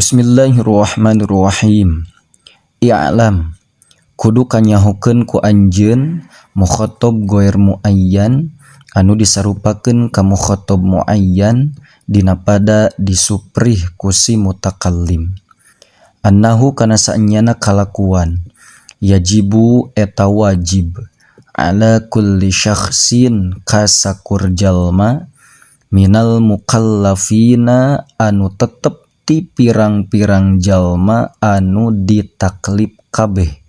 Bismillahirrahmanirrahim. I'lam kudu kanyahokeun ku anjeun mukhatab ghair muayyan anu disarupakeun ka mukhatab muayyan dina pada disuprih ku si mutakallim. Annahu kana saenyana kalakuan yajibu eta wajib ala kulli syakhsin ka sakur jalma minal mukallafina anu tetep ti pirang-pirang jalma anu ditaklif kabeh.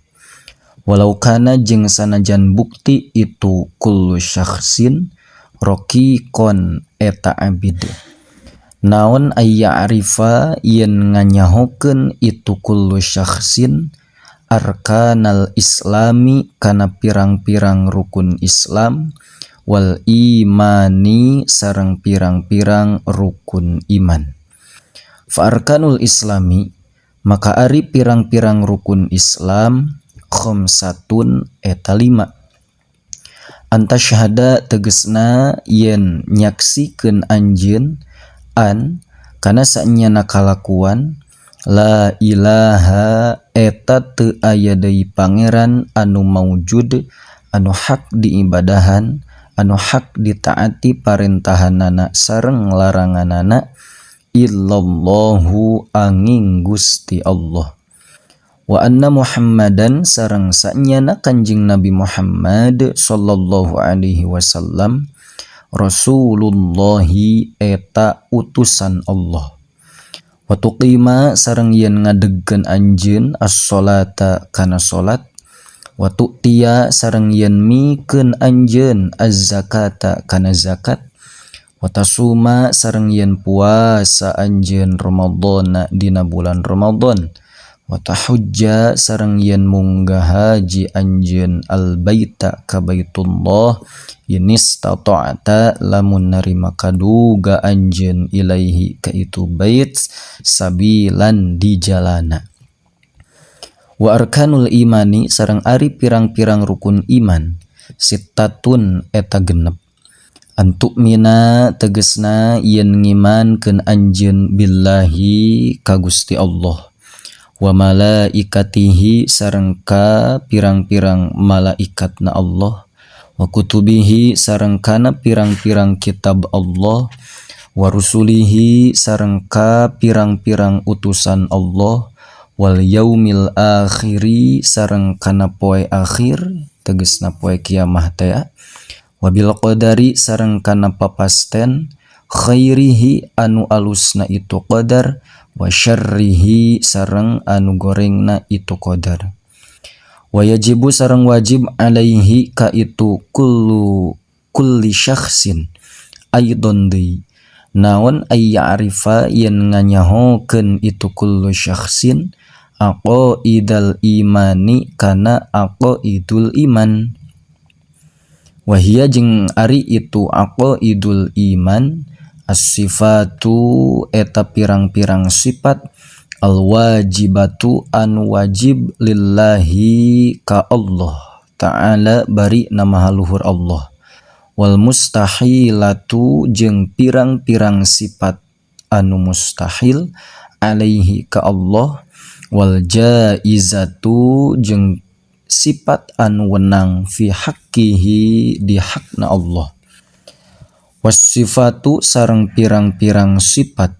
Walau kana jeung sanajan bukti itu kullu syakhsin raqiqon eta abid. Naon ayya'rifa yen nganyahokeun itu kullu syakhsin arkanal islami kana pirang-pirang rukun Islam wal imani sareng pirang-pirang rukun iman. Fa arkanul islami maka ari pirang-pirang rukun Islam khamsatun eta 5. Antasyhada tegesna yen nyaksikeun anjeun an kana saenyana kalakuan la ilaha eta teu aya deui pangeran anu maujud anu hak diibadahan anu hak ditaati parentahanana sareng laranganana illallahu angin Gusti Allah. Wa anna Muhammadan sareng saenyana Kanjeng Nabi Muhammad sallallahu alaihi wasallam Rasulullahi eta utusan Allah. Wa tuqima sareng yen ngadegkeun anjeun as-salata kana salat, wa tu'tiya sareng yen mikeun anjeun az-zakata kana zakat, wa tasuma sareng yen puasa anjeun Ramadhana dina bulan Ramadan, wa tahujja sareng yen munggah haji anjeun al-baita ka Baitullah inistata'ta lamun narima kaduga anjeun ilaihi ka itu bait sabilan di jalana. Wa arkanul imani sareng ari pirang-pirang rukun iman sittatun eta 6. Antu'mina tegesna yen ngimankeun anjeun billahi ka Gusti Allah wa malaikatihi sareng ka pirang-pirang malaikatna Allah, wa kutubihi sareng kana pirang-pirang kitab Allah, wa rusulihi sareng ka pirang-pirang utusan Allah, wal yaumil akhiri sareng kana poe akhir tegesna poe kiamah teh, wabil qadari sareng kana papasten khairihi anu alusna itu qadar, wa syarrihi sareng anu gorengna itu qadar. Wa yajibu sareng wajib alaihi ka itu kulli syakhsin aidon deui naon ayya'rifa yen nganyahokeun itu kullu syakhsin aqaidal imani kana aqaidul iman. Wahia jeung ari itu aqaidul iman as-sifatu eta pirang-pirang sifat al-wajibatu anu wajib lillahi ka Allah ta'ala bari nama luhur Allah, wal mustahilatu jeung pirang-pirang sifat anu mustahil alaihi ka Allah, wal jaizatu jeung sifat anu wenang fi haqqihi di hakna Allah. Wasifatu sareng pirang-pirang sifat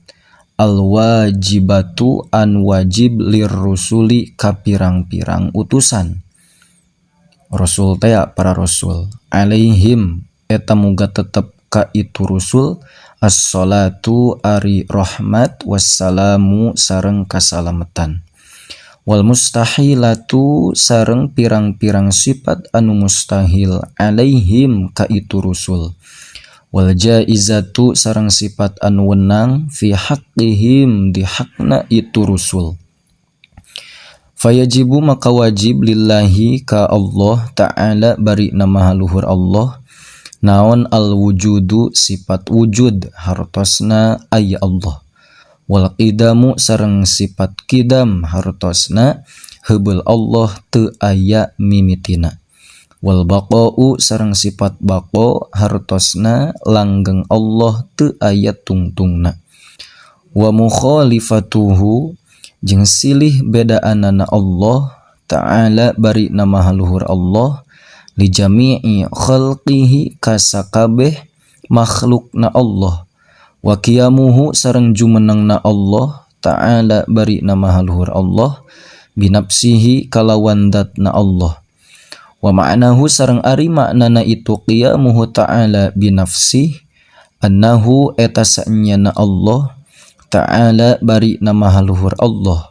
al-wajibatu an wajib lirrusuli ka pirang-pirang utusan rasul teh para rasul alaihim eta muga tetep ka itu rusul as-salatu ari rahmat wassalamu sareng kasalamatan, wal mustahilatu sareng pirang-pirang sifat anu mustahil alaihim ka itu rusul, wal jaizatu sareng sifat anu wenang fi haqqihim di hakna itu rusul. Fayajibu maka wajib lillahi ka Allah ta'ala bari nama luhur Allah naon al wujudu sifat wujud hartosna ay Allah, wal qidamu sareng sifat qidam hartosna heubeul Allah teu aya mimitina, wal baqa'u sareng sifat baqa hartosna langgeng Allah teu aya tungtungna, wa mukhalifatuhu Jeung silih bedaanana Allah Ta'ala bari na Maha Luhur Allah li jami'i khalqihi ka sakabeh makhlukna Allah wa qiyamuhu sareng jumenengna Allah Ta'ala bari na Maha Luhur Allah binafsihi kalawan zatna Allah wa ma'nahu sareng ari maknana itu qiyamuhu ta'ala binafsihi annahu eta saenyana Allah Ta'ala bari na Maha Luhur Allah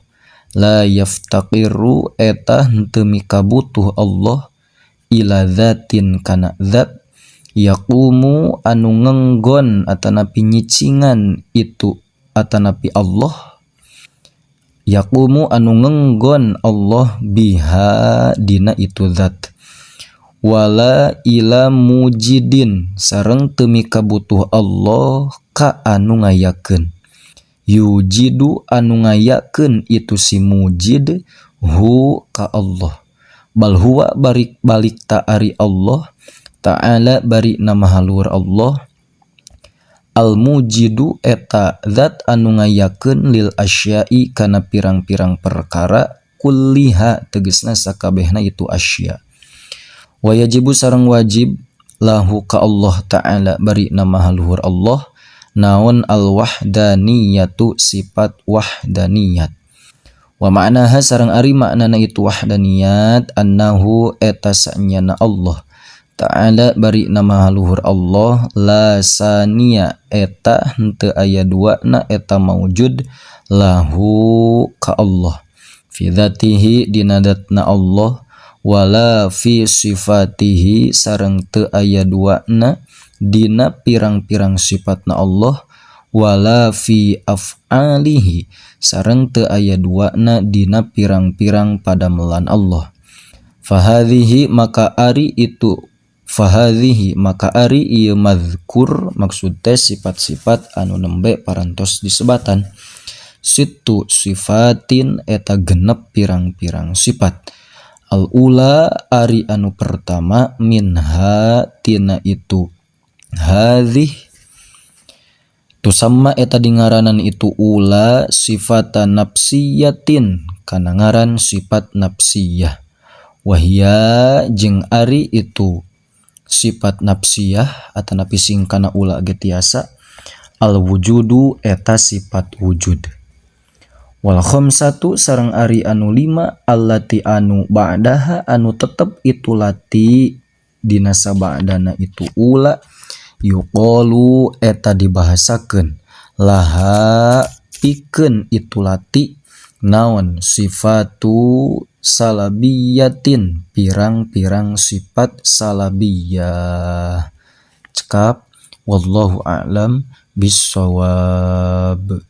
la yaftaqiru eta henteu mikabutuh Allah ila dzatin kana zat yaqumu anu ngenggon atanapi nyicingan itu atanapi Allah yaqumu anu ngenggon Allah biha dina itu zat wala ila mujidin sareng teu mikabutuh Allah ka anu ngayakeun yujidu anu ngayakeun itu si mujid hu ka Allah bal huwa barik balik ta ari Allah Ta'ala bari na Maha Luhur Allah al mujidu eta zat anu ngayakeun lil asya'i kana pirang-pirang perkara kulliha tegesna sakabehna itu asya wa yajibu sareng wajib lahu ka Allah Ta'ala bari na Maha Luhur Allah naon al-wahdaniyatu sifat wahdaniyat wa ma'naha sareng ari maknana itu wahdaniyat annahu eta saenyana Allah Ta'ala bari na Maha Luhur Allah la saniya eta henteu aya dua na eta maujud lahu ka Allah fi dzatihi dina zatna Allah wala fi sifatihi sareng teu aya dua na dina pirang-pirang sifatna Allah wala fi af'alihi sareng teu aya dua na dina pirang-pirang padamelan Allah fahadhihi maka ari itu fahadhihi maka ari ieu mazkur maksud teh sifat-sifat anu nembe parantos disebatan sittu sifatin eta genep pirang-pirang sifat al-ula ari anu pertama minha tina itu hadhih tusamma eta dingaranan itu ula sifatan nafsiyatin kana ngaran sifat nafsiyah wahia jeung ari itu sifat nafsiyah atanapi singkana ula ge tiasa al wujudu eta sifat wujud wal khamsatu sareng ari anu lima allati anu ba'daha anu tetep itu lati dina sabadana itu ula yuqalu eta dibahasakeun laha pikeun itu lati naon sifatu salabiyatin pirang-pirang sifat salabiyah cekap wallahu a'lam bissawab.